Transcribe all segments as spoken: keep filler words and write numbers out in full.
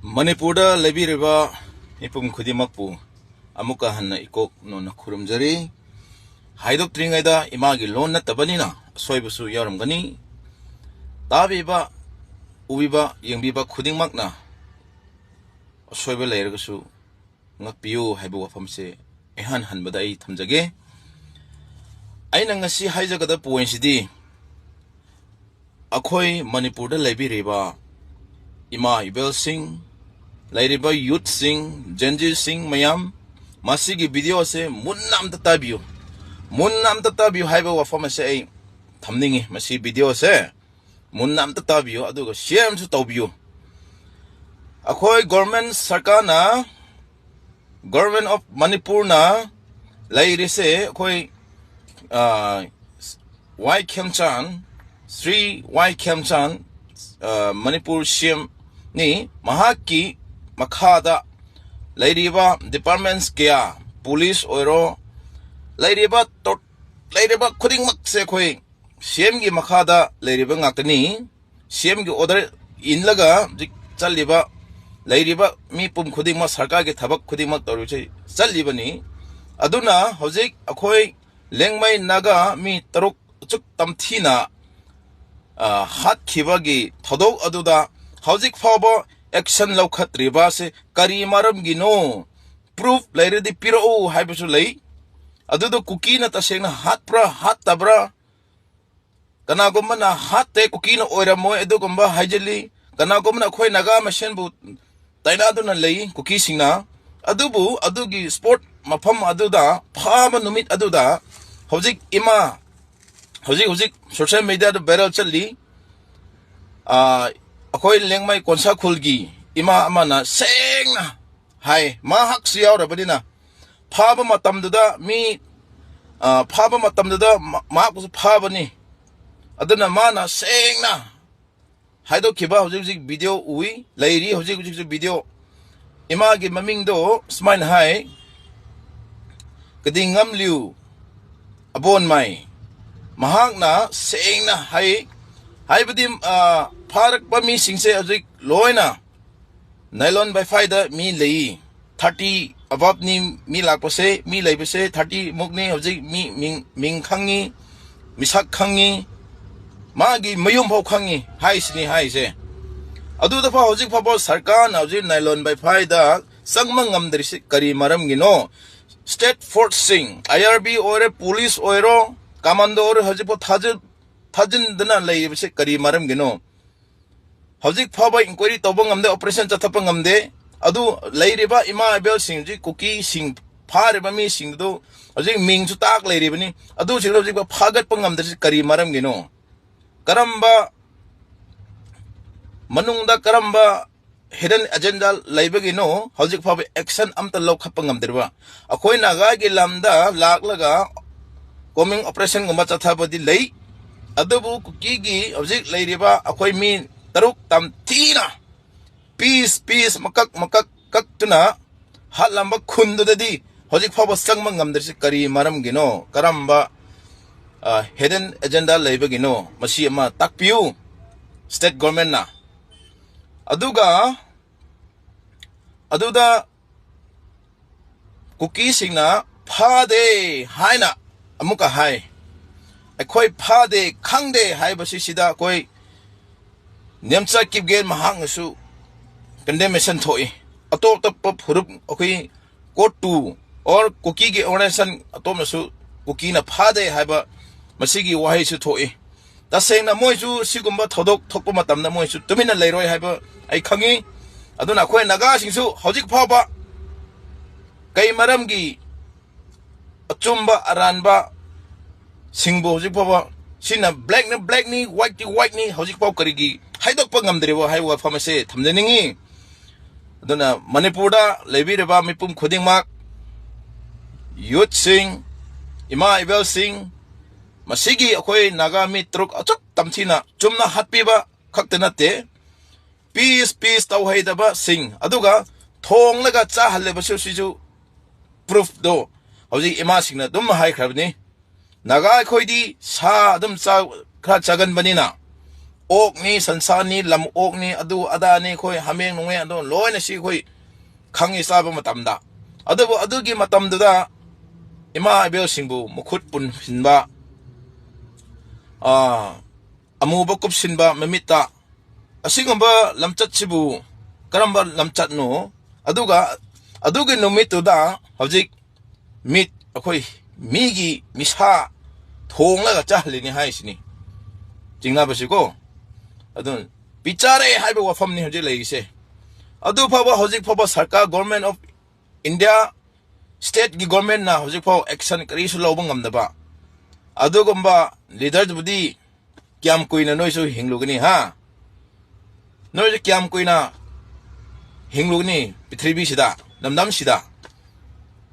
ꯃꯅꯤꯄꯨꯔꯗ ꯂꯩꯕꯤꯔꯤꯕ ꯃꯤꯄꯨꯝ ꯈꯨꯗꯤꯡꯃꯛꯄꯨ ꯑꯃꯨꯛꯀ ꯍꯟꯅ ꯏꯀꯣꯛ ꯅꯣꯟꯅ ꯈꯨꯔꯨꯝꯖꯔꯤ꯫ ꯍꯥꯏꯗꯣꯛꯇ꯭ꯔꯤꯉꯩꯗ ꯏꯃꯥꯒꯤ ꯂꯣꯟ ꯅꯠꯇꯕꯅꯤꯅ ꯑꯁꯣꯏꯕꯁꯨ ꯌꯥꯎꯔꯝꯒꯅꯤ꯫ ꯇꯥꯕꯤꯕ, ꯎꯕꯤꯕ, ꯌꯦꯡꯕꯤꯕ ꯈꯨꯗꯤꯡꯃꯛꯅ ꯑꯁꯣꯏꯕ ꯂꯩꯔꯒꯁꯨ ꯉꯥꯛꯄꯤꯌꯨ ꯍꯥꯏꯕ ꯋꯥꯐꯝꯁꯦ ꯏꯍꯥꯟ ꯍꯟꯕꯗ ꯑꯩ ꯊꯝꯖꯒꯦ꯫ ꯑꯩꯅ ꯉꯁꯤ ꯍꯥꯏꯖꯒꯗꯕ ꯄꯣꯏꯟꯁꯤꯗꯤ, ꯑꯩꯈꯣꯏ ꯃꯅꯤꯄꯨꯔꯗ ꯂꯩꯕꯤꯔꯤꯕ ꯏꯃꯥ ꯏꯕꯦꯜꯁꯤꯡ, ꯂꯩꯔꯤꯕ ꯌꯨꯠꯁꯤꯡ, ꯖꯦꯟꯖꯤꯁꯤꯡ ꯃꯌꯥꯝ, ꯃꯁꯤꯒꯤ ꯚꯤꯗꯤꯑꯣꯁꯦ ꯃꯨꯟꯅ ꯑꯝꯇ ꯇꯥꯕꯤꯌꯨ꯫ ꯃꯨꯟꯅ ꯑꯝꯇ ꯇꯥꯕꯤꯌꯨ ꯍꯥꯏꯕ ꯋꯥꯐꯝ ꯑꯁꯦ ꯑꯩ ꯊꯝꯅꯤꯡꯉꯤ ꯃꯁꯤ ꯚꯤꯗꯤꯑꯣꯁꯦ꯫ ꯃꯨꯟꯅ ꯑꯝꯇ ꯇꯥꯕꯤꯌꯨ, ꯑꯗꯨꯒ ꯁꯤꯌꯔ ꯑꯃꯁꯨ ꯇꯧꯕꯤꯌꯨ꯫ ꯑꯩꯈꯣꯏ ꯒꯣꯔꯃꯦꯟ ꯁꯔꯀꯥꯔꯅ, ꯒꯣꯔꯃꯦꯟ ꯑꯣꯐ ꯃꯅꯤꯄꯨꯔꯅ ꯂꯩꯔꯤꯁꯦ ꯑꯩꯈꯣꯏ, ꯑ, ꯋꯥꯏ ꯈꯦꯝꯆꯥꯟ, ꯁ꯭ꯔꯤ ꯋꯥꯏ ꯈꯦꯝꯆꯥꯟ, ꯑ, ꯃꯅꯤꯄꯨꯔ ꯁꯤ ꯑꯦꯝꯅꯤ꯫ ꯃꯍꯥꯛꯀꯤ ꯃꯈꯥꯗ ꯂꯩꯔꯤꯕ ꯗꯤꯄꯥꯔꯠꯃꯦꯟꯁ ꯀꯌꯥ, ꯄꯨꯂꯤꯁ ꯑꯣꯏꯔꯣ, ꯂꯩꯔꯤꯕ ꯇꯣ-, ꯂꯩꯔꯤꯕ ꯈꯨꯗꯤꯡꯃꯛꯁꯦ ꯑꯩꯈꯣꯏ ꯁꯤ ꯑꯦꯝꯒꯤ ꯃꯈꯥꯗ ꯂꯩꯔꯤꯕ ꯉꯥꯛꯇꯅꯤ꯫ ꯁꯤ ꯑꯦꯝꯒꯤ ꯑꯣꯔꯗꯔ ꯏꯜꯂꯒ ꯍꯧꯖꯤꯛ ꯆꯠꯂꯤꯕ, ꯂꯩꯔꯤꯕ ꯃꯤꯄꯨꯝ ꯈꯨꯗꯤꯡꯃꯛ, ꯁꯔꯀꯥꯔꯒꯤ ꯊꯕꯛ ꯈꯨꯗꯤꯡꯃꯛ ꯇꯧꯔꯤꯁꯦ ꯆꯠꯂꯤꯕꯅꯤ꯫ ꯑꯗꯨꯅ ꯍꯧꯖꯤꯛ ꯑꯩꯈꯣꯏ ꯂꯦꯡꯃꯩ ꯅꯥꯒꯥ ꯃꯤ ꯇꯔꯨꯛ ꯑꯁꯨꯛ ꯇꯝꯊꯤꯅ, ꯑ, ꯍꯥꯠꯈꯤꯕꯒꯤ ꯊꯧꯗꯣꯛ ꯑꯗꯨꯗ ꯍꯧꯖꯤꯛ ꯐꯥꯎꯕ ꯑꯦꯛꯁꯟ ꯂꯧꯈꯠꯇ꯭ꯔꯤꯕꯁꯦ ꯀꯔꯤ ꯃꯔꯝꯒꯤꯅꯣ? ꯄ꯭ꯔꯨꯐ ꯂꯩꯔꯗꯤ ꯄꯤꯔꯛꯎ ꯍꯥꯏꯕꯁꯨ ꯂꯩ꯫ ꯑꯗꯨꯗ ꯀꯨꯀꯤꯅ ꯇꯁꯦꯡꯅ ꯍꯥꯠꯄ꯭ꯔꯥ, ꯍꯥꯠꯇꯕ꯭ꯔꯥ? ꯀꯅꯥꯒꯨꯝꯕꯅ ꯍꯥꯠꯇꯦ, ꯀꯨꯀꯤꯅ ꯑꯣꯏꯔꯝꯃꯣꯏ ꯑꯗꯨꯒꯨꯝꯕ ꯍꯥꯏꯖꯤꯜꯂꯤ꯫ ꯀꯅꯥꯒꯨꯝꯕꯅ ꯑꯩꯈꯣꯏ ꯅꯥꯒꯥ ꯃꯁꯦꯟꯕꯨ ꯇꯥꯏꯅꯗꯨꯅ ꯂꯩ ꯀꯨꯀꯤꯁꯤꯡꯅ꯫ ꯑꯗꯨꯕꯨ ꯑꯗꯨꯒꯤ ꯁ꯭ꯄꯣꯠ ꯃꯐꯝ ꯑꯗꯨꯗ ꯐꯥꯕ ꯅꯨꯃꯤꯠ ꯑꯗꯨꯗ ꯍꯧꯖꯤꯛ ꯏꯃꯥ, ꯍꯧꯖꯤꯛ, ꯍꯧꯖꯤꯛ ꯁꯣꯁꯤꯌꯦꯜ ꯃꯦꯗꯤꯌꯥꯗ ꯚꯥꯏꯔꯦꯜ ꯆꯠꯂꯤ꯫ ꯑꯥ, ꯑꯩꯈꯣꯏ ꯂꯦꯡꯃꯩ ꯀꯣꯟꯁꯥ ꯈꯨꯜꯒꯤ ꯏꯃꯥ ꯑꯃꯅ ꯁꯦꯡꯅ ꯍꯥꯏ, ꯃꯍꯥꯛꯁꯨ ꯌꯥꯎꯔꯕꯅꯤꯅ, ꯐꯥꯕ ꯃꯇꯝꯗꯨꯗ ꯃꯤ, ꯑꯥ, ꯐꯥꯕ ꯃꯇꯝꯗꯨꯗ ꯃ-, ꯃꯍꯥꯛꯄꯨꯁꯨ ꯐꯥꯕꯅꯤ꯫ ꯑꯗꯨꯅ ꯃꯥꯅ ꯁꯦꯡꯅ ꯍꯥꯏꯗꯣꯛꯈꯤꯕ ꯍꯧꯖꯤꯛ ꯍꯧꯖꯤꯛ ꯚꯤꯗꯤꯑꯣ ꯎꯏ, ꯂꯩꯔꯤ ꯍꯧꯖꯤꯛ ꯍꯧꯖꯤꯛꯁꯨ ꯚꯤꯗꯤꯑꯣ꯫ ꯏꯃꯥꯒꯤ ꯃꯃꯤꯡꯗꯣ ꯁꯨꯃꯥꯏꯅ ꯍꯥꯏ, ꯀꯗꯤꯉꯝꯂꯤꯎ ꯑꯕꯣꯟꯃꯥꯏ꯫ ꯃꯍꯥꯛꯅ ꯁꯦꯡꯅ ꯍꯥꯏ, ꯍꯥꯏꯕꯗꯤ, ꯑꯥ, ꯐꯥꯔꯛꯄ ꯃꯤꯁꯤꯡꯁꯦ ꯍꯧꯖꯤꯛ ꯂꯣꯏꯅ ꯅꯥꯏꯂꯣꯟ ꯕꯥꯏꯐꯥꯏꯗ ꯃꯤ ꯂꯩ, ꯊꯥꯔꯇꯤ ꯑꯕꯞꯅꯤ ꯃꯤ ꯂꯥꯛꯄꯁꯦ, ꯃꯤ ꯂꯩꯕꯁꯦ ꯊꯥꯔꯇꯤ ꯃꯨꯛꯅꯤ꯫ ꯍꯧꯖꯤꯛ ꯃꯤ ꯃꯤꯡ ꯃꯤꯡ ꯈꯪꯉꯤ, ꯃꯤꯁꯛ ꯈꯪꯉꯤ, ꯃꯥꯒꯤ ꯃꯌꯨꯝ ꯐꯥꯎ ꯈꯪꯉꯤ ꯍꯥꯏꯁꯤꯅꯤ ꯍꯥꯏꯁꯦ꯫ ꯑꯗꯨꯗ ꯐꯥꯎ ꯍꯧꯖꯤꯛ ꯐꯥꯎꯕ ꯁꯔꯀꯥꯔꯅ ꯍꯧꯖꯤꯛ ꯅꯥꯏꯂꯣꯟ ꯕꯥꯏꯐꯥꯏꯗ ꯆꯪꯕ ꯉꯝꯗ꯭ꯔꯤꯁꯤ ꯀꯔꯤ ꯃꯔꯝꯒꯤꯅꯣ? ꯁ꯭ꯇꯦꯠ ꯐꯣꯔꯁꯁꯤꯡ, ꯑꯥꯏ ꯑꯥꯔ ꯕꯤ ꯑꯣꯏꯔꯦ, ꯄꯨꯂꯤꯁ ꯑꯣꯏꯔꯣ, ꯀꯃꯥꯟꯗꯣ ꯑꯣꯏꯔꯣ, ꯍꯧꯖꯤꯛꯐꯥꯎ ꯊꯥꯖ- ꯊꯥꯖꯤꯟꯗꯅ ꯂꯩꯔꯤꯕꯁꯤ ꯀꯔꯤ ꯃꯔꯝꯒꯤꯅꯣ? ꯍꯧꯖꯤꯛ ꯐꯥꯎꯕ ꯏꯟꯀ꯭ꯋꯥꯏꯔꯤ ꯇꯧꯕ ꯉꯝꯗꯦ, ꯑꯣꯄꯔꯦꯁꯟ ꯆꯠꯊꯠꯄ ꯉꯝꯗꯦ꯫ ꯑꯗꯨ ꯂꯩꯔꯤꯕ ꯏꯃꯥ ꯏꯕꯦꯜꯁꯤꯡ, ꯍꯧꯖꯤꯛ ꯀꯨꯀꯤꯁꯤꯡ ꯐꯥꯔꯤꯕ ꯃꯤꯁꯤꯡꯗꯨ ꯍꯧꯖꯤꯛ ꯃꯤꯡꯁꯨ ꯇꯥꯛ ꯂꯩꯔꯤꯕꯅꯤ꯫ ꯑꯗꯨꯁꯤꯡꯗꯨ ꯍꯧꯖꯤꯛ ꯐꯥꯒꯠꯄ ꯉꯝꯗ꯭ꯔꯤꯁꯤ ꯀꯔꯤ ꯃꯔꯝꯒꯤꯅꯣ? ꯀꯔꯝꯕ ꯃꯅꯨꯡꯗ ꯀꯔꯝꯕ ꯍꯤꯗꯟ ꯑꯦꯖꯦꯟꯗꯥ ꯂꯩꯕꯒꯤꯅꯣ ꯍꯧꯖꯤꯛ ꯐꯥꯎꯕ ꯑꯦꯛꯁꯟ ꯑꯝꯇ ꯂꯧꯈꯠꯄ ꯉꯝꯗ꯭ꯔꯤꯕ? ꯑꯩꯈꯣꯏ ꯅꯥꯒꯥꯒꯤ ꯂꯝꯗ ꯂꯥꯛꯂꯒ ꯀꯣꯃꯤꯡ ꯑꯣꯄꯔꯦꯁꯟꯒꯨꯝꯕ ꯆꯠꯊꯕꯗꯤ ꯂꯩ, ꯑꯗꯨꯕꯨ ꯀꯨꯀꯤꯒꯤ ꯍꯧꯖꯤꯛ ꯂꯩꯔꯤꯕ ꯑꯩꯈꯣꯏ ꯃꯤ ꯇꯔꯨꯛ ꯇꯝꯊꯤꯅ ꯄꯤꯁ ꯄꯤꯁ ꯃꯀꯛ ꯃꯀꯛ ꯀꯛꯇꯨꯅ ꯍꯥꯠꯂꯝꯕ ꯈꯨꯟꯗꯨꯗꯗꯤ ꯍꯧꯖꯤꯛ ꯐꯥꯎꯕ ꯆꯪꯕ ꯉꯝꯗ꯭ꯔꯤꯁꯤ ꯀꯔꯤ ꯃꯔꯝꯒꯤꯅꯣ? ꯀꯔꯝꯕ ꯍꯤꯗꯟ ꯑꯦꯖꯦꯟꯗꯥ ꯂꯩꯕꯒꯤꯅꯣ? ꯃꯁꯤ ꯑꯃ ꯇꯥꯛꯄꯤꯌꯨ ꯁ꯭ꯇꯦꯠ ꯒꯣꯔꯃꯦꯟꯅ꯫ ꯑꯗꯨꯒ ꯑꯗꯨꯗ ꯀꯨꯀꯤꯁꯤꯡꯅ ꯐꯥꯗꯦ ꯍꯥꯏꯅ ꯑꯃꯨꯛꯀ ꯍꯥꯏ꯫ ꯑꯩꯈꯣꯏ ꯐꯥꯗꯦ, ꯈꯪꯗꯦ ꯍꯥꯏꯕꯁꯤ ꯁꯤꯗ ꯑꯩꯈꯣꯏ ꯅꯦꯝꯆꯥ ꯀꯤꯞꯒꯦꯟ ꯃꯍꯥꯛꯅꯁꯨ ꯀꯟꯗꯦꯃꯦꯁꯟ ꯊꯣꯛꯏ꯫ ꯑꯇꯣꯞ ꯑꯇꯣꯞꯄ ꯐꯨꯔꯨꯞ, ꯑꯩꯈꯣꯏ ꯀꯣꯠꯇꯨ ꯑꯣꯔ ꯀꯨꯀꯤꯒꯤ ꯑꯣꯔꯒꯅꯥꯏꯖꯦꯁꯟ ꯑꯇꯣꯞꯅꯁꯨ ꯀꯨꯀꯤꯅ ꯐꯥꯗꯦ ꯍꯥꯏꯕ ꯃꯁꯤꯒꯤ ꯋꯥꯍꯩꯁꯨ ꯊꯣꯛꯏ꯫ ꯇꯁꯦꯡꯅ ꯃꯣꯏꯁꯨ ꯁꯤꯒꯨꯝꯕ ꯊꯧꯗꯣꯛ ꯊꯣꯛꯄ ꯃꯇꯝꯗ ꯃꯣꯏꯁꯨ ꯇꯨꯃꯤꯟꯅ ꯂꯩꯔꯣꯏ ꯍꯥꯏꯕ ꯑꯩ ꯈꯪꯉꯤ꯫ ꯑꯗꯨꯅ ꯑꯩꯈꯣꯏ ꯅꯥꯒꯥꯁꯤꯡꯁꯨ ꯍꯧꯖꯤꯛ ꯐꯥꯎꯕ ꯀꯩ ꯃꯔꯝꯒꯤ ꯑꯆꯨꯝꯕ ꯑꯔꯥꯟꯕ ꯁꯤꯡꯕꯨ ꯍꯧꯖꯤꯛ ꯐꯥꯎꯕ ꯁꯤꯅ ꯕ꯭ꯂꯦꯛꯅ ꯕ꯭ꯂꯦꯛꯅꯤ, ꯋꯥꯏꯠꯇꯤ ꯋꯥꯏꯠꯅꯤ, ꯍꯧꯖꯤꯛ ꯐꯥꯎ ꯀꯔꯤꯒꯤ ꯍꯥꯏꯗꯣꯛꯄ ꯉꯝꯗ꯭ꯔꯤꯕ ꯍꯥꯏꯕ ꯋꯥꯐꯝ ꯑꯁꯦ ꯊꯝꯖꯅꯤꯡꯉꯤ꯫ ꯑꯗꯨꯅ ꯃꯅꯤꯄꯨꯔꯗ ꯂꯩꯕꯤꯔꯤꯕ ꯃꯤꯄꯨꯝ ꯈꯨꯗꯤꯡꯃꯛ, ꯌꯨꯠꯁꯤꯡ, ꯏꯃꯥ ꯏꯕꯦꯜꯁꯤꯡ, ꯃꯁꯤꯒꯤ ꯑꯩꯈꯣꯏ ꯅꯥꯒꯥ ꯃꯤ ꯇꯔꯨꯛ ꯑꯁꯨꯛ ꯇꯝꯊꯤꯅ ꯆꯨꯝꯅ ꯍꯥꯠꯄꯤꯕ ꯈꯛꯇ ꯅꯠꯇꯦ, ꯄꯤꯁ ꯄꯤꯁ ꯇꯧꯍꯩꯗꯕꯁꯤꯡ ꯑꯗꯨꯒ ꯊꯣꯡꯂꯒ ꯆꯥꯍꯜꯂꯤꯕꯁꯨ ꯁꯤꯁꯨ ꯄ꯭ꯔꯨꯐꯇꯣ ꯍꯧꯖꯤꯛ ꯏꯃꯥꯁꯤꯡꯅ ꯑꯗꯨꯝ ꯍꯥꯏꯈ꯭ꯔꯕꯅꯤ꯫ ꯅꯥꯒꯥ ꯑꯩꯈꯣꯏꯗꯤ ꯁꯥ ꯑꯗꯨꯝ ꯆꯥ-, ꯈꯔ ꯆꯥꯒꯟꯕꯅꯤꯅ ꯑꯣꯛꯅꯤ, ꯁꯟꯁꯥꯅꯤ, ꯂꯝ ꯑꯣꯛꯅꯤ, ꯑꯗꯨ ꯑꯗꯥꯅꯤ, ꯑꯩꯈꯣꯏ ꯍꯥꯃꯦꯡ ꯅꯨꯡꯃꯦꯡ ꯑꯗꯨ ꯂꯣꯏꯅ ꯁꯤ ꯑꯩꯈꯣꯏ ꯈꯪꯉꯤ ꯆꯥꯕ ꯃꯇꯝꯗ꯫ ꯑꯗꯨꯕꯨ ꯑꯗꯨꯒꯤ ꯃꯇꯝꯗꯨꯗ ꯏꯃꯥ ꯏꯕꯦꯜꯁꯤꯡꯕꯨ ꯃꯈꯨꯠ ꯄꯨꯟꯁꯤꯟꯕ, ꯑꯥ, ꯑꯃꯨꯕ ꯀꯨꯞꯁꯤꯟꯕ ꯃꯃꯤꯠꯇ, ꯑꯁꯤꯒꯨꯝꯕ ꯂꯝꯆꯠꯁꯤꯕꯨ ꯀꯔꯝꯕ ꯂꯝꯆꯠꯅꯣ? ꯑꯗꯨꯒ ꯑꯗꯨꯒꯤ ꯅꯨꯃꯤꯠꯇꯨꯗ ꯍꯧꯖꯤꯛ ꯃꯤꯠ ꯑꯩꯈꯣꯏ ꯃꯤꯒꯤ ꯃꯤꯁꯥ ꯊꯣꯡꯂꯒ ꯆꯥꯍꯜꯂꯤꯅꯤ ꯍꯥꯏꯁꯤꯅꯤ ꯆꯤꯡꯅꯕꯁꯤꯀꯣ꯫ ꯑꯗꯨ ꯄꯤꯆꯥꯔꯦ ꯍꯥꯏꯕ ꯋꯥꯐꯝꯅꯤ ꯍꯧꯖꯤꯛ ꯂꯩꯔꯤꯁꯦ꯫ ꯑꯗꯨ ꯐꯥꯎꯕ, ꯍꯧꯖꯤꯛ ꯐꯥꯎꯕ ꯁꯔꯀꯥꯔ, Government of India, stateꯀꯤ governmentꯅ ꯍꯧꯖꯤꯛ ꯐꯥꯎ action ꯀꯔꯤꯁꯨ ꯂꯧꯕ ꯉꯝꯗꯕ ꯑꯗꯨꯒꯨꯝꯕ leaderꯕꯨꯗꯤ ꯀꯌꯥꯝ ꯀꯨꯏꯅ ꯅꯣꯏꯁꯨ ꯍꯤꯡꯂꯨꯒꯅꯤ, ꯍꯥ? ꯅꯣꯏꯁꯨ ꯀꯌꯥꯝ ꯀꯨꯏꯅ ꯍꯤꯡꯂꯨꯒꯅꯤ ꯄ꯭ꯔꯤꯊꯤꯕꯤꯁꯤꯗ, ꯂꯝꯗꯝꯁꯤꯗ?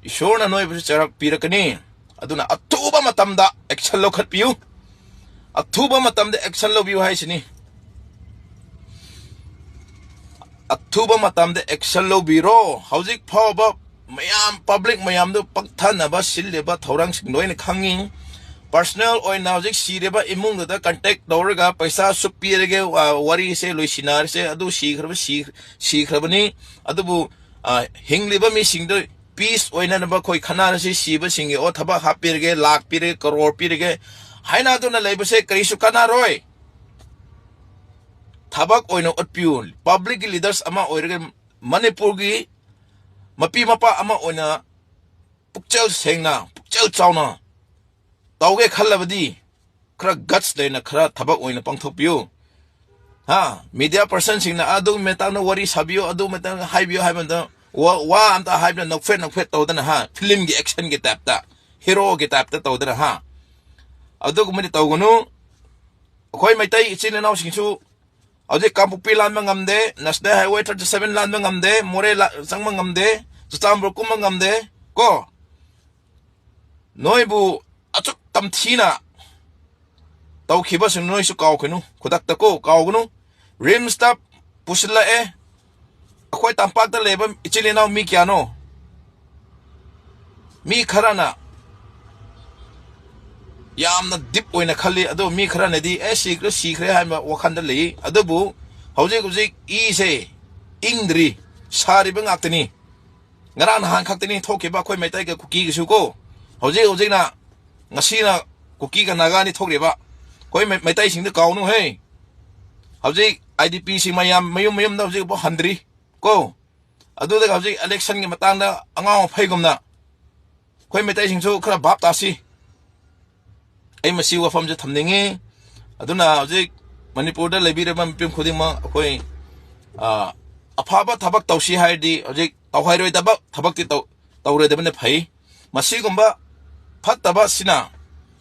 ꯏꯁꯣꯔꯅ ꯅꯣꯏꯕꯨꯁꯨ ꯆꯩꯔꯛ ꯄꯤꯔꯛꯀꯅꯤ꯫ ꯑꯗꯨꯅ ꯑꯊꯨꯕ ꯃꯇꯝꯗ action ꯂꯧꯈꯠꯄꯤꯌꯨ꯫ ꯑꯊꯨꯕ ꯃꯇꯝꯗ action ꯂꯧꯕꯤꯌꯨ ꯍꯥꯏꯁꯤꯅꯤ꯫ ꯑꯊꯨꯕ ꯃꯇꯝꯗ action ꯂꯧꯕꯤꯔꯣ꯫ ꯍꯧꯖꯤꯛ ꯐꯥꯎꯕ ꯃꯌꯥꯝ, public ꯃꯌꯥꯝꯗꯨ ꯄꯛꯊꯅꯕ ꯁꯤꯜꯂꯤꯕ ꯊꯧꯔꯥꯡꯁꯤꯡ ꯂꯣꯏꯅ ꯈꯪꯉꯤ꯫ Personal ꯑꯣꯏꯅ ꯍꯧꯖꯤꯛ ꯁꯤꯔꯤꯕ ꯏꯃꯨꯡꯗꯨꯗ contact ꯇꯧꯔꯒ ꯄꯩꯁꯥ ꯑꯁꯨꯛ ꯄꯤꯔꯒꯦ, ꯋꯥ-, ꯋꯥꯔꯤꯁꯦ ꯂꯣꯏꯁꯤꯟꯅꯔꯁꯦ, ꯑꯗꯨ ꯁꯤꯈ꯭ꯔꯕ ꯁꯤ-, ꯁꯤꯈ꯭ꯔꯕꯅꯤ꯫ ꯑꯗꯨꯕꯨ, ꯑ, ꯍꯤꯡꯂꯤꯕ ꯃꯤꯁꯤꯡꯗꯨ peace ꯑꯣꯏꯅꯅꯕ ꯑꯩꯈꯣꯏ ꯈꯟꯅꯔꯁꯤ, ꯁꯤꯕꯁꯤꯡꯒꯤ, ꯑꯣ, ꯊꯕꯛ ꯍꯥꯞꯄꯤꯔꯒꯦ, ꯂꯥꯛ ꯄꯤꯔꯒꯦ, ꯀꯔꯣꯔ ꯄꯤꯔꯒꯦ ꯍꯥꯏꯅꯗꯨꯅ ꯂꯩꯕꯁꯦ ꯀꯔꯤꯁꯨ ꯀꯥꯟꯅꯔꯣꯏ꯫ ꯊꯕꯛ ꯑꯣꯏꯅ ꯎꯠꯄꯤꯌꯨ꯫ Publicꯀꯤ leaders ꯑꯃ ꯑꯣꯏꯔꯒ, ꯃꯅꯤꯄꯨꯔꯒꯤ ꯃꯄꯤ ꯃꯄꯥ ꯑꯃ ꯑꯣꯏꯅ ꯄꯨꯛꯆꯦꯜ ꯁꯦꯡꯅ, ꯄꯨꯛꯆꯦꯜ ꯆꯥꯎꯅ ꯇꯧꯒꯦ ꯈꯜꯂꯕꯗꯤ ꯈꯔ guts ꯂꯩꯅ ꯈꯔ ꯊꯕꯛ ꯑꯣꯏꯅ ꯄꯥꯡꯊꯣꯛꯄꯤꯌꯨ꯫ ꯍꯥ, media personꯁꯤꯡꯅ ꯑꯗꯨ ꯃꯇꯥꯡꯗ ꯋꯥꯔꯤ ꯁꯥꯕꯤꯌꯨ, ꯑꯗꯨ ꯃꯇꯥꯡꯗ ꯍꯥꯏꯕꯤꯌꯨ ꯍꯥꯏꯕ ꯃꯇꯝꯗ ꯋꯥ, ꯋꯥ ꯑꯝꯇ ꯍꯥꯏꯕꯗ ꯅꯣꯛꯐꯦꯠ ꯅꯣꯛꯐꯦꯠ ꯇꯧꯗꯅ, ꯍꯥ, filmꯒꯤ actionꯒꯤ typeꯇ, heroꯒꯤ typeꯇ ꯇꯧꯗꯅ, ꯍꯥ, ꯑꯗꯨꯒꯨꯝꯕꯗꯤ ꯇꯧꯒꯅꯨ꯫ ꯑꯩꯈꯣꯏ ꯃꯩꯇꯩ ꯏꯆꯤꯜ ꯏꯅꯥꯎꯁꯤꯡꯁꯨ ꯍꯧꯖꯤꯛ ꯀꯥꯡꯄꯣꯛꯄꯤ ꯂꯥꯟꯕ ꯉꯝꯗꯦ, National Highway thirty seven ꯂꯥꯟꯕ ꯉꯝꯗꯦ, ꯃꯣꯔꯦ ꯂꯥ-, ꯆꯪꯕ ꯉꯝꯗꯦ, ꯆꯨꯔꯆꯥꯟꯄꯨꯔ ꯀꯨꯝꯕ ꯉꯝꯗꯦ, ꯀꯣ? ꯅꯣꯏꯕꯨ ꯑꯁꯨꯛ ꯇꯝꯊꯤꯅ ꯇꯧꯈꯤꯕꯁꯤꯡ ꯅꯣꯏꯁꯨ ꯀꯥꯎꯈꯤꯅꯨ, ꯈꯨꯗꯛꯇ ꯀꯣ, ꯀꯥꯎꯒꯅꯨ꯫ RIMSꯇ ꯄꯨꯁꯤꯜꯂꯛꯑꯦ꯫ ꯑꯩꯈꯣꯏ ꯇꯝꯄꯥꯛꯇ ꯂꯩꯕ ꯏꯆꯤꯜ ꯏꯅꯥꯎ ꯃꯤ ꯀꯌꯥꯅꯣ? ꯃꯤ ꯈꯔꯅ ꯌꯥꯝꯅ ꯗꯤꯞ ꯑꯣꯏꯅ ꯈꯜꯂꯤ꯫ ꯑꯗꯣ ꯃꯤ ꯈꯔꯅꯗꯤ ꯑꯦ ꯁꯤꯈ꯭ꯔꯦ ꯁꯤꯈ꯭ꯔꯦ ꯍꯥꯏꯕ ꯋꯥꯈꯜꯗ ꯂꯩ꯫ ꯑꯗꯨꯕꯨ ꯍꯧꯖꯤꯛ ꯍꯧꯖꯤꯛ ꯏꯁꯦ ꯏꯪꯗ꯭ꯔꯤ, ꯁꯥꯔꯤꯕ ꯉꯥꯛꯇꯅꯤ꯫ ꯉꯔꯥꯡ ꯅꯍꯥꯟ ꯈꯛꯇꯅꯤ ꯊꯣꯛꯈꯤꯕ ꯑꯩꯈꯣꯏ ꯃꯩꯇꯩꯒ ꯀꯨꯀꯤꯒꯤꯁꯨ ꯀꯣ꯫ ꯍꯧꯖꯤꯛ ꯍꯧꯖꯤꯛꯅ ꯉꯁꯤꯅ ꯀꯨꯀꯤꯒ ꯅꯥꯒꯥꯅꯤ ꯊꯣꯛꯂꯤꯕ꯫ ꯑꯩꯈꯣꯏ ꯃꯩ- ꯃꯩꯇꯩꯁꯤꯡꯗ ꯀꯥꯎꯅꯨ ꯍꯦ꯫ ꯍꯧꯖꯤꯛ ꯑꯥꯏ ꯗꯤ ꯄꯤꯁꯤ ꯃꯌꯥꯝ ꯃꯌꯨꯝ ꯃꯌꯨꯝꯗ ꯍꯧꯖꯤꯛꯐꯥꯎ ꯍꯟꯗ꯭ꯔꯤ ꯀꯣ꯫ ꯑꯗꯨꯗꯒ ꯍꯧꯖꯤꯛ ꯏꯂꯦꯛꯁꯟꯒꯤ ꯃꯇꯥꯡꯗ ꯑꯉꯥꯎ ꯑꯐꯩꯒꯨꯝꯅ ꯑꯩꯈꯣꯏ ꯃꯩꯇꯩꯁꯤꯡꯁꯨ ꯈꯔ ꯚꯥꯞ ꯇꯥꯁꯤ꯫ ꯑꯩ ꯃꯁꯤ ꯋꯥꯐꯝꯁꯦ ꯊꯝꯅꯤꯡꯉꯤ꯫ ꯑꯗꯨꯅ ꯍꯧꯖꯤꯛ ꯃꯅꯤꯄꯨꯔꯗ ꯂꯩꯕꯤꯔꯤꯕ ꯃꯤꯄꯨꯝ ꯈꯨꯗꯤꯡꯃꯛ ꯑꯩꯈꯣꯏ, ꯑ, ꯑꯐꯕ ꯊꯕꯛ ꯇꯧꯁꯤ ꯍꯥꯏꯔꯗꯤ ꯍꯧꯖꯤꯛ ꯇꯧꯍꯩꯔꯣꯏꯗꯕ ꯊꯕꯛꯇꯤ ꯇꯧ-, ꯇꯧꯔꯣꯏꯗꯕꯅ ꯐꯩ꯫ ꯃꯁꯤꯒꯨꯝꯕ ꯐꯠꯇꯕꯁꯤꯅ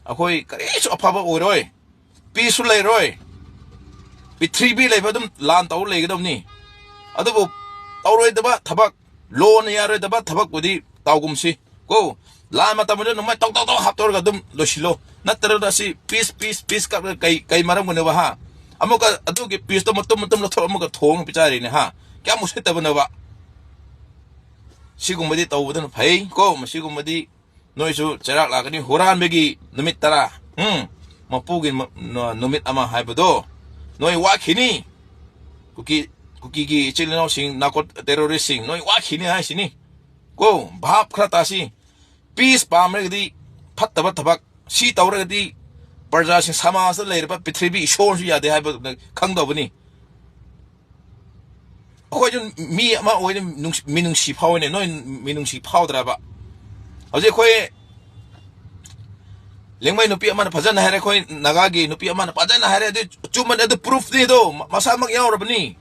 ꯑꯩꯈꯣꯏ ꯀꯔꯤꯁꯨ ꯑꯐꯕ ꯑꯣꯏꯔꯣꯏ꯫ ꯄꯤꯁꯁꯨ ꯂꯩꯔꯣꯏ꯫ ꯄ꯭ꯔꯤꯊꯤꯕꯤ ꯂꯩꯕ ꯑꯗꯨꯝ ꯂꯥꯟ ꯇꯧꯔ ꯂꯩꯒꯗꯕꯅꯤ꯫ ꯑꯗꯨꯕꯨ ꯇꯧꯔꯣꯏꯗꯕ ꯊꯕꯛ, ꯂꯣꯅ ꯌꯥꯔꯣꯏꯗꯕ ꯊꯕꯛꯄꯨꯗꯤ ꯇꯧꯒꯨꯝꯁꯤ꯫ ꯀꯣ, ꯂꯥꯟ ꯃꯇꯝꯗ ꯅꯣꯡꯃꯩ ꯇꯧ ꯇꯧ ꯇꯧ ꯍꯥꯞꯇꯧꯔꯒ ꯑꯗꯨꯝ ꯂꯣꯏꯁꯤꯜꯂꯣ꯫ ꯅꯠꯇ꯭ꯔꯒ ꯁꯤ ꯄꯤꯁ, ꯄꯤꯁ, ꯄꯤꯁ ꯀꯛꯂꯒ ꯀꯩ, ꯀꯩ ꯃꯔꯝꯒꯤꯅꯣꯕ, ꯍꯥ? ꯑꯃꯨꯛꯀ ꯑꯗꯨꯒꯤ ꯄꯤꯁꯇꯣ ꯃꯇꯨꯝ ꯃꯇꯨꯝ ꯂꯧꯊꯣꯛ ꯑꯃꯨꯛꯀ ꯊꯣꯡ ꯄꯤꯖꯔꯤꯅꯦ, ꯍꯥ? ꯀꯌꯥꯝ ꯎꯁꯤꯠꯇꯕꯅꯣꯕ? ꯁꯤꯒꯨꯝꯕꯗꯤ ꯇꯧꯕꯗꯅ ꯐꯩ ꯀꯣ꯫ ꯃꯁꯤꯒꯨꯝꯕꯗꯤ ꯅꯣꯏꯁꯨ ꯆꯩꯔꯥꯛ ꯂꯥꯛꯀꯅꯤ꯫ ꯍꯨꯔꯥꯟꯕꯒꯤ ꯅꯨꯃꯤꯠ ꯇꯔꯥ, ꯎꯝ, ꯃꯄꯨꯒꯤ ꯃ-, ꯅ-, ꯅꯨꯃꯤꯠ ꯑꯃ ꯍꯥꯏꯕꯗꯣ ꯅꯣꯏ ꯋꯥꯈꯤꯅꯤ꯫ ꯀꯨꯀꯤ, ꯀꯨꯀꯤꯒꯤ ꯏꯆꯤꯜ ꯏꯅꯥꯎꯁꯤꯡ, ꯅꯥꯔꯀꯣ ꯇꯦꯔꯣꯔꯤꯁꯁꯤꯡ, ꯅꯣꯏ ꯋꯥꯈꯤꯅꯤ ꯍꯥꯏꯁꯤꯅꯤ꯫ ꯀꯣ, ꯚꯥꯞ ꯈꯔ ꯇꯥꯁꯤ꯫ ꯄꯤꯁ ꯄꯥꯝꯂꯒꯗꯤ ꯐꯠꯇꯕ ꯊꯕꯛ, ꯁꯤ ꯇꯧꯔꯒꯗꯤ ꯄ꯭ꯔꯖꯥꯁꯤꯡ, ꯁꯃꯥꯖꯇ ꯂꯩꯔꯤꯕ ꯄ꯭ꯔꯤꯊꯤꯕꯤ ꯏꯁꯣꯔꯁꯨ ꯌꯥꯗꯦ ꯍꯥꯏꯕ ꯈꯪꯗꯧꯕꯅꯤ꯫ ꯑꯩꯈꯣꯏꯁꯨ ꯃꯤ ꯑꯃ ꯑꯣꯏꯅ ꯅꯨꯡꯁꯤ-, ꯃꯤꯅꯨꯡꯁꯤ ꯐꯥꯎꯏꯅꯦ, ꯅꯣꯏ ꯃꯤꯅꯨꯡꯁꯤ ꯐꯥꯎꯗ꯭ꯔꯕ? ꯍꯧꯖꯤꯛ ꯑꯩꯈꯣꯏ ꯂꯦꯡꯃꯩ ꯅꯨꯄꯤ ꯑꯃꯅ ꯐꯖꯅ ꯍꯥꯏꯔꯦ, ꯑꯩꯈꯣꯏ ꯅꯥꯒꯥꯒꯤ ꯅꯨꯄꯤ ꯑꯃꯅ ꯐꯖꯅ ꯍꯥꯏꯔꯦ, ꯑꯗꯨ ꯆꯨꯝꯃꯅꯤ, ꯑꯗꯨ ꯄ꯭ꯔꯨꯐꯅꯤ ꯑꯗꯣ, ꯃ-, ꯃꯁꯥꯃꯛ ꯌꯥꯎꯔꯕꯅꯤ꯫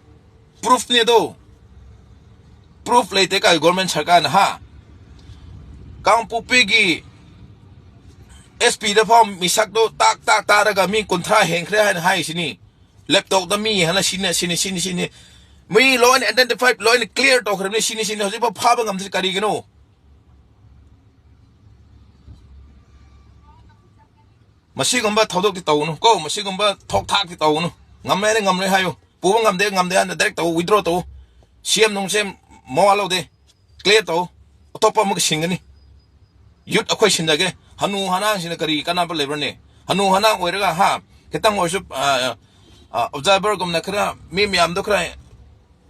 ꯄ꯭ꯔꯨꯐꯅꯤ ꯑꯗꯣ꯫ ꯄ꯭ꯔꯨꯐ ꯂꯩꯇꯦ ꯀꯥꯏ ꯒꯣꯔꯃꯦꯟ ꯁꯔꯀꯥꯔꯅ, ꯍꯥ? ꯀꯥꯡꯄꯣꯛꯄꯤꯒꯤ ꯑꯦꯁ ꯄꯤꯗ ꯐꯥꯎ ꯃꯤꯁꯛꯇꯣ ꯇꯥꯛ ꯇꯥꯛ ꯇꯥꯔꯒ ꯃꯤ ꯀꯨꯟꯊ꯭ꯔꯥ ꯍꯦꯟꯈ꯭ꯔꯦ ꯍꯥꯏꯅ ꯍꯥꯏꯁꯤꯅꯤ꯫ ꯂꯦꯞꯇꯣꯞꯇ ꯃꯤ ꯍꯥꯏꯅ ꯁꯤꯅꯤ, ꯁꯤꯅꯤ, ꯁꯤꯅꯤ, ꯁꯤꯅꯤ꯫ ꯃꯤ ꯂꯣꯏꯅ ꯑꯥꯏꯗꯦꯟꯇꯤꯐꯥꯏ, ꯂꯣꯏꯅ ꯀ꯭ꯂꯤꯌꯥꯔ ꯇꯧꯈ꯭ꯔꯕꯅꯤ, ꯁꯤꯅꯤ, ꯁꯤꯅꯤ꯫ ꯍꯧꯖꯤꯛꯐꯥꯎ ꯐꯥꯕ ꯉꯝꯗ꯭ꯔꯤ ꯀꯔꯤꯒꯤꯅꯣ? ꯃꯁꯤꯒꯨꯝꯕ ꯊꯧꯗꯣꯛꯇꯤ ꯇꯧꯒꯅꯨ ꯀꯣ, ꯃꯁꯤꯒꯨꯝꯕ ꯊꯣꯛ ꯊꯥꯛꯇꯤ ꯇꯧꯒꯅꯨ꯫ ꯉꯝꯃꯦ ꯍꯥꯏꯔꯦ ꯉꯝꯂꯣꯏ ꯍꯥꯏꯌꯨ, ꯄꯨꯕ ꯉꯝꯗꯦ ꯉꯝꯗꯦ ꯍꯥꯏꯅ ꯗꯥꯏꯔꯦꯛ ꯇꯧ, ꯋꯤꯗ꯭ꯔꯣ ꯇꯧ꯫ ꯁꯤ ꯑꯦꯝ ꯅꯨꯡ ꯁꯤ ꯑꯦꯝ ꯃꯋꯥ ꯂꯧꯗꯦ, ꯀ꯭ꯂꯤꯌꯥꯔ ꯇꯧ, ꯑꯇꯣꯞꯄ ꯑꯃꯨꯛ ꯁꯤꯟꯒꯅꯤ꯫ ꯌꯨꯠ ꯑꯩꯈꯣꯏ ꯁꯤꯟꯖꯒꯦ꯫ ꯍꯅꯨ ꯍꯅꯥꯡꯁꯤꯅ ꯀꯔꯤ ꯀꯥꯟꯅꯕ ꯂꯩꯕ꯭ꯔꯅꯦ? ꯍꯅꯨ ꯍꯅꯥꯡ ꯑꯣꯏꯔꯒ, ꯍꯥ, ꯈꯤꯇꯪ ꯑꯣꯏꯔꯁꯨ ꯑꯣꯕꯖꯥꯔꯚꯔꯒꯨꯝꯅ ꯈꯔ ꯃꯤ ꯃꯌꯥꯝꯗꯣ ꯈꯔ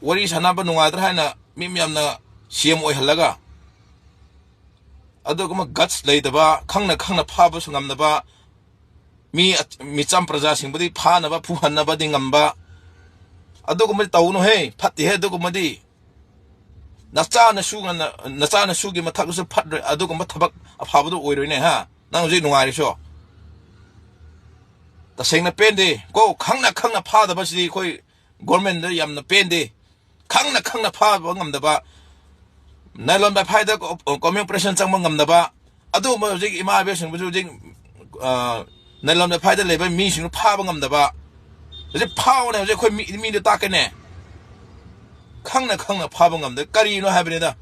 ꯋꯥꯔꯤ ꯁꯥꯟꯅꯕ ꯅꯨꯡꯉꯥꯏꯗ꯭ꯔꯥ ꯍꯥꯏꯅ ꯃꯤ ꯃꯌꯥꯝꯅ ꯁꯤ ꯑꯦꯝ ꯑꯣꯏꯍꯜꯂꯒ, ꯑꯗꯨꯒꯨꯝꯕ ꯒꯠꯁ ꯂꯩꯇꯕ, ꯈꯪꯅ ꯈꯪꯅ ꯐꯥꯕꯁꯨ ꯉꯝꯗꯕ, ꯃꯤ ꯃꯤꯆꯝ ꯄ꯭ꯔꯖꯥꯁꯤꯡꯕꯨꯗꯤ ꯐꯥꯅꯕ ꯐꯨꯍꯟꯅꯕꯗꯤ ꯉꯝꯕ, ꯑꯗꯨꯒꯨꯝꯕꯗꯤ ꯇꯧꯅꯨꯍꯦ, ꯐꯠꯇꯦꯍꯦ ꯑꯗꯨꯒꯨꯝꯕꯗꯤ꯫ ꯅꯆꯥꯅꯁꯨ ꯉꯟꯅ, ꯅꯆꯥꯅꯁꯨꯒꯤ ꯃꯊꯛꯇꯁꯨ ꯐꯠꯂꯣꯏ, ꯑꯗꯨꯒꯨꯝꯕ ꯊꯕꯛ ꯑꯐꯕꯗꯣ ꯑꯣꯏꯔꯣꯏꯅꯦ꯫ ꯍꯥ, ꯅꯪ ꯍꯧꯖꯤꯛ ꯅꯨꯡꯉꯥꯏꯔꯤꯁꯣ? ꯇꯁꯦꯡꯅ ꯄꯦꯟꯗꯦ ꯀꯣ, ꯈꯪꯅ ꯈꯪꯅ ꯐꯥꯗꯕꯁꯤꯗꯤ ꯑꯩꯈꯣꯏ ꯒꯣꯔꯃꯦꯟꯗ ꯌꯥꯝꯅ ꯄꯦꯟꯗꯦ꯫ ꯈꯪꯅ ꯈꯪꯅ ꯐꯥꯕ ꯉꯝꯗꯕ, ꯅꯥꯏꯂꯣꯟ ꯕꯥꯏꯐꯥꯏꯗ ꯀꯣꯃꯤ ꯑꯣꯄꯔꯦꯁꯟ ꯆꯪꯕ ꯉꯝꯗꯕ, ꯑꯗꯨꯒꯨꯝꯕ ꯍꯧꯖꯤꯛ ꯏꯃꯥ ꯏꯕꯦꯟꯁꯤꯡꯕꯨꯁꯨ ꯍꯧꯖꯤꯛ ꯅꯥꯏꯂꯣꯟ ꯕꯥꯏꯐꯥꯏꯗ ꯂꯩꯕ ꯃꯤꯁꯤꯡꯗꯨ ꯐꯥꯕ ꯉꯝꯗꯕ, ꯍꯧꯖꯤꯛ ꯐꯥꯎꯅꯦ꯫ ꯍꯧꯖꯤꯛ ꯑꯩꯈꯣꯏ ꯃꯤ, ꯃꯤꯗꯣ ꯇꯥꯛꯀꯅꯦ꯫ ꯈꯪꯅ ꯈꯪꯅ ꯐꯥꯕ ꯉꯝꯗꯦ꯫ ꯀꯔꯤꯅꯣ ꯍꯥꯏꯕꯅꯤꯗ,